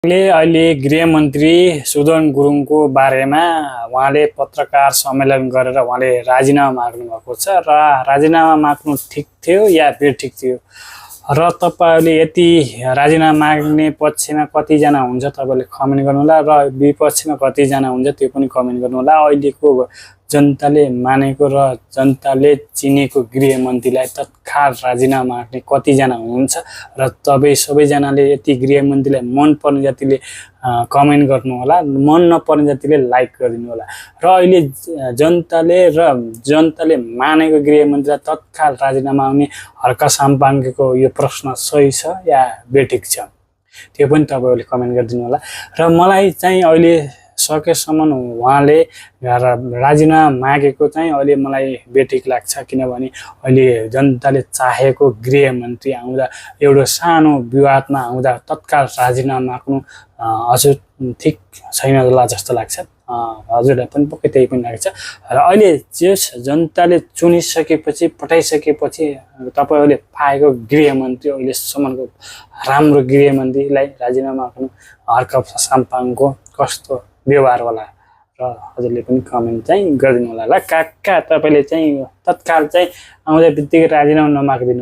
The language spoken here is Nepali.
अहिले गृहमन्त्री सुदन गुरुङको बारेमा उहाँले पत्रकार सम्मेलन गरेर उहाँले राजीनामा माग्नु भएको छ र राजीनामा माग्नु ठिक थियो या बेठिक थियो र तपाईहरुले यति राजीनामा माग्ने पक्षमा कतिजना हुन्छ तपाईहरुले कमेन्ट गर्नुहोला र विपक्षमा कतिजना हुन्छ त्यो पनि कमेन्ट गर्नुहोला। अहिलेको जनताले मानेको र जनताले चिनेको गृहमन्त्रीलाई तत्काल राजीनामा माग्ने कतिजना हुनुहुन्छ र तपाईं सबैजनाले यति गृहमन्त्रीलाई मन पर्ने जातिले कमेन्ट गर्नुहोला, मन नपर्ने जातिले लाइक गरिदिनु होला। र अहिले जनताले मानेको गृहमन्त्रीलाई तत्काल राजीनामा माग्ने हर्क साम्पाङ्गेको यो प्रश्न सही छ या बेठिक छ त्यो पनि तपाईहरुले कमेन्ट गरिदिनु होला। र मलाई चाहिँ अहिले सकेसम्म उहाँले राजीनामा मागेको चाहिँ अहिले मलाई बेठिक लाग्छ, किनभने अहिले जनताले चाहेको गृहमन्त्री आउँदा एउटा सानो विवादमा आउँदा तत्काल राजीनामा माग्नु हजुर ठिक छैन जस्तो लाग्छ। हजुरलाई पनि पक्कै त्यही पनि लाग्छ। र अहिले जस जनताले चुनिसकेपछि पठाइसकेपछि तपाईहरुले पाएको गृहमन्त्री अहिलेसम्मको राम्रो गृहमन्त्रीलाई राजीनामा माग्नु हर्क साम्पाङको कस्तो व्यवहार होला र हजुरले पनि कमेन्ट चाहिँ गरिदिनु होला। ल काका तपाईले चाहिँ तत्काल चाहिँ आउँदै बित्तिकै राजीनामा नमाग्दिनु।